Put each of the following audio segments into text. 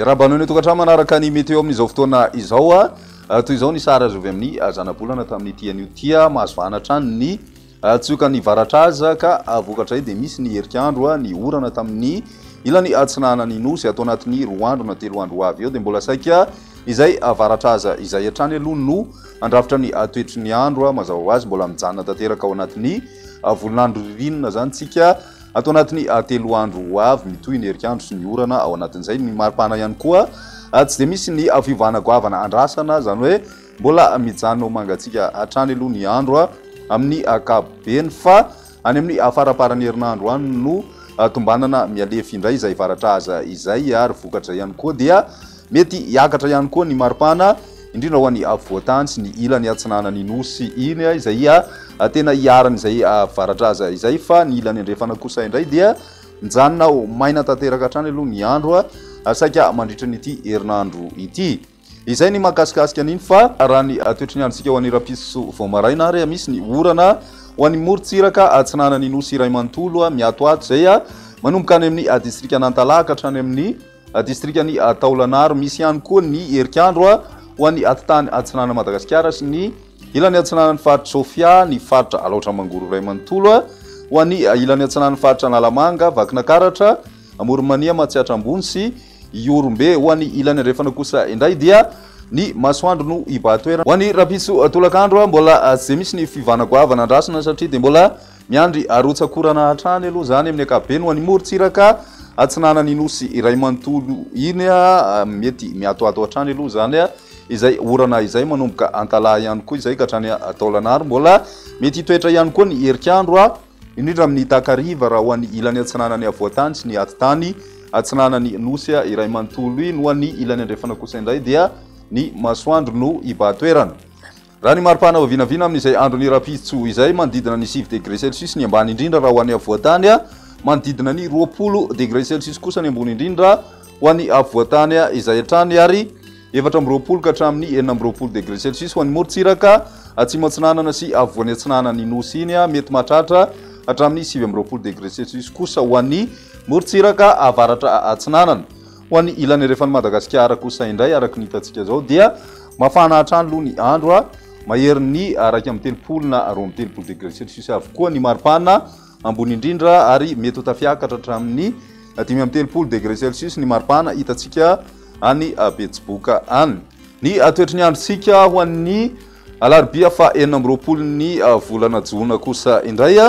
Miarahaba anao any an-tokantrano manaraka ny météo amin'izao fotoana izao. Toy izao ny sary azo avy amin'ny zanabolana tamin'ity anio ity. Mahazo vahana hatrany ny tsiokan'ny varatraza ka vokatra izay dia misy ny herik'andro, ny orana tamin'ny ilany atsinanan'ny nosy. Ato anatin'ny 2 andro na 3 andro ho avy eo dia mbola saika izay varatraza izay hatrany aloha no handrafitra ny toetry ny andro. Mazava ho azy mbola mijanona tanteraka ao anatin'ny volon'andro ririnina izany tsika ato anatin'ny 3 andro ho avy. Mitohy ny herik'andro sy ny orana ao anatin'izay. Ny maripana ihany koa tsy dia misy ny fiovana goavana andrasana, izany hoe mbola mijanona ho mangatsiaka hatrany aloha ny andro amin'ny ankapobeny, fa any amin'ny faramparan'ny herinandro any no tombanana mihalefy indray izay varatraza izay, ary vokatr'izay ihany koa dia mety hiakatra ihany koa ny maripana, indrindra ho an'ny afovoan-tany sy ny ilany atsinanan'ny nosy iny izay tena iharan'izay varatraza izay, fa ny ilany andrefana kosa indray dia mijanona ho maina tanteraka hatrany aloha ny andro saika mandritra an'ity herinandro ity. Izay ny mahakasikasika an'iny, fa raha ny toetry ny androntsika ho an'ny rahampitso vao maraina ary misy ny orana ho an'ny morontsiraka atsinanan'ny nosy iray manontolo miatoato izay manomboka any amin'ny distrikan'Antalaha ka hatrany amin'ny distrikan'i Taolagnaro. Misy ihany koa ny herik'andro ho an'ny atitany atsinanan'i Madagasikara sy ny ilany atsinanan'ny faritra Sofia, ny faritra Alaotra Mangoro iray manontolo, ho an'ny ilany atsinanan'ny faritra Analamanga, Vakinakaratra, Amoron'i Mania, Matsiatra Ambony sy Ihorombe. Ho an'ny ilany andrefana kosa indray dia ny masoandro no hibahan-toerana. Ho an'ny rahampitso tolakandro, mbola tsy dia misy ny fiovana goavana andrasana satria dia mbola miandry rotsak'orana hatrany aloha izany amin'ny ankapobeny. Ho an'ny morontsiraka atsinanan'ny nosy iray manontolo iny, mety miatoato hatrany aloha izany izay orana izay, manomboka Antalaha ihany koa izay ka hatrany Taolagnaro. Mbola mety hitoetra ihany koa ny herik'andro, indrindra amin'ny takariva, raha ho an'ny ilany atsinanan'ny afovoan-tany sy ny atitany atsinanan'ny nosy iray manontolo iny. Ho an'ny ilany andrefana kosa indray dia ny masoandro no hibahan-toerana. Raha ny maripana ho vinavina amin'izay andron'ny rahampitso izay, manodidina ny 9 degré celsius ny ambany indrindra raha ho an'ny afovoan-tany, manodidina ny 20 degré celsius kosa ny ambony indrindra ho an'ny afovoan-tany izay hatrany, ary 24 ka hatramin'ny 26 degré celsius ho an'ny morontsiraka atsimo atsinanana sy afovoany atsinanan'ny nosy iny, mety mahatratra hatramin'ny 29 degré celsius kosa ho an'ny morontsiraka avaratra atsinanana. Ho an'ny ilany andrefan'i Madagasikara kosa indray, araka ny hitantsika izao, dia mafana hatrany aloha ny andro, maherin'ny 31 na 32 degré celsius avokoa ny maripana ambony indrindra, ary mety ho tafiakatra hatramin'ny 35 degré celsius ny maripana hitantsika any Betsiboka any. Ny toetry ny androntsika ho an'ny alarobia faha 26 ny volana jona kosa indray,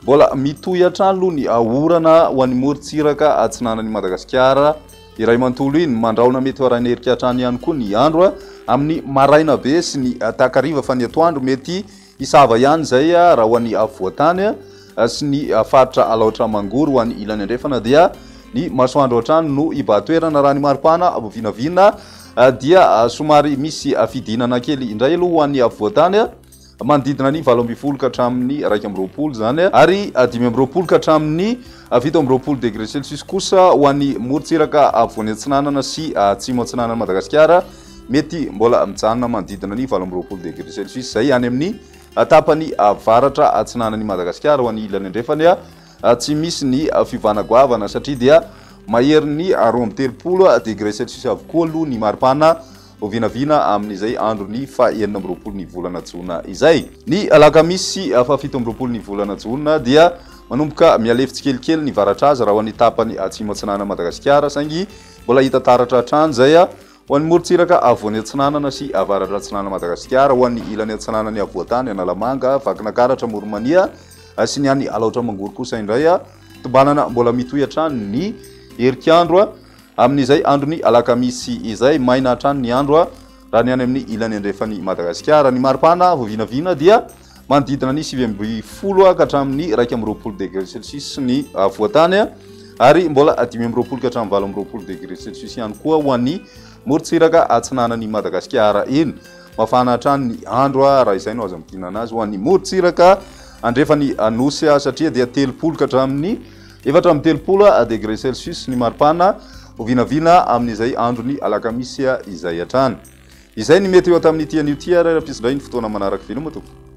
mbola mitohy hatrany aloha ny orana ho an'ny morontsiraka atsinanan'i Madagasikara iray manontolo iny. Mandrahona mety ho arahin'erika hatrany ihany koa ny andro amin'ny maraina be sy ny takariva, fa ny atoandro mety hisava ihany izay raha ho an'ny afovoan-tany sy ny faritra Alaotra Mangoro. Ho an'ny ilany andrefana dia ny masoandro hatrany no hibahan-toerana. Raha ny maripana vinavina dia somary misy fidinana kely indray aloha ho an'ny afovoan-tany, manodidina ny 18 ka hatramin'ny 21 izany, ary 25 ka hatramin'ny 27 degré celsius kosa ho an'ny morontsiraka afovoany atsinanana sy atsimo atsinanan'i Madagasikara. Mety mbola mijanona manodidina ny 28 degré celsius izay any amin'ny tapany avaratra atsinanan'i Madagasikara. Ho an'ny ilany andrefany tsy misy ny fiovana goavana satria dia maherin'ny 32 degré celsius avokoa aloha ny maripana Ho vinavina amin'izay andron'ny faha 26 ny volana jona izay. Ny alakamisy faha 27 ny volana jona dia manomboka mihalefy tsikelikely ny varatraza raha ho an'ny tapany atsimo atsinanan'i Madagasikara, saingy mbola hita taratra hatrany izay ho an'ny morontsiraka afovoany atsinanana sy avaratra atsinanan'i Madagasikara, ho an'ny ilany atsinanan'ny afovoantany, Analamanga, Vakinankaratra, Amoron'i-Mania sy ny any Alaotra Mangoro kosa indray. Tombanana mbola mitohy hatrany ny herik'andro. Amin'izay andron'ny alakamisy izay, maina hatrany ny andro raha ny any amin'ny ilany andrefan'i Madagasikara. Ny maripana vao vinavina dia manodidina ny 19 ka hatramin'ny 21 degré celsius ny afovoan-tany, ary mbola 25 ka hatramin'ny 28 degré celsius ihany koa ho an'ny morontsiraka atsinanan'i Madagasikara iny. Mafana hatrany ny andro raha izay no azo amintinana azy ho an'ny morontsiraka andrefan'ny Nosy, satria dia 30 ka hatramin'ny 34 degré celsius ny maripana ho vinavina amin'izay andron'ny alakamisy izay hatrany. Izay ny mety eo tamin'ity anio ity ary rahampitso indray ny fotoana manaraka. Veloma tompoko.